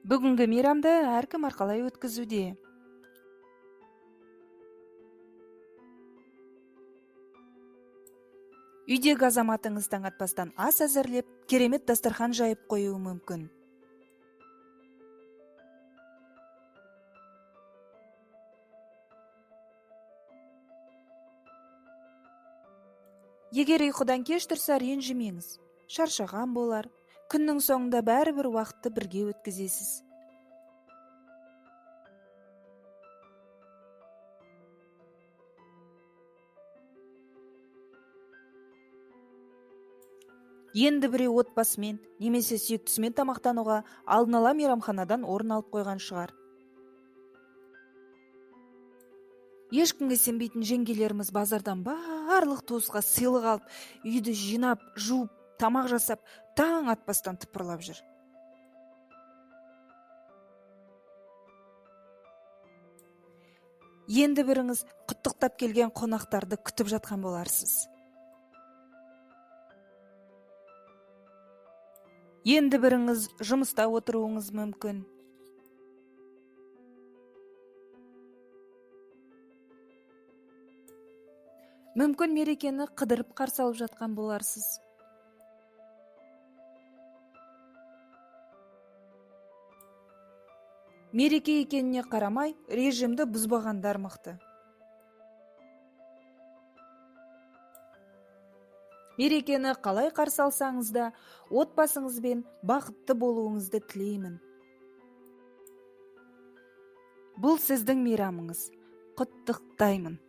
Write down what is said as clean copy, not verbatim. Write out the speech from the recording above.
Бүгінгі мейрамды әркім әрқалай өткізуде. Үйдегі азаматыңыз таң атпастан ас әзірлеп, керемет дастархан жайып қоюы мүмкін. Егер ұйқыдан кеш тұрса, ренжімеңіз. Шаршаған болар. Күннің соңында бәрібір уақытты бірге өткізесіз. Енді біреу отбасымен немесе сүйіктісімен тамақтануға алдын ала мейрамханадан орын алып қойған шығар. Ешкімге сенбейтін жеңгелеріміз базардан барлық туысқа сыйлық алып, үйді жинап, жуып, тамақ жасап, таң атпастан тыпырлап жүр. Енді біріңіз құттықтап келген қонақтарды күтіп жатқан боларсыз. Енді біріңіз жұмыста отыруыңыз мүмкін. Мүмкін мерекені қыдырып қарсы алып жатқан боларсыз. Мереке екеніне қарамай, режимді бұзбағандар мықты. Мерекені қалай қарсы алсаңыз да, отбасыңызбен бақытты болуыңызды тілеймін. Бұл сіздің мейрамыңыз. Құттықтаймын.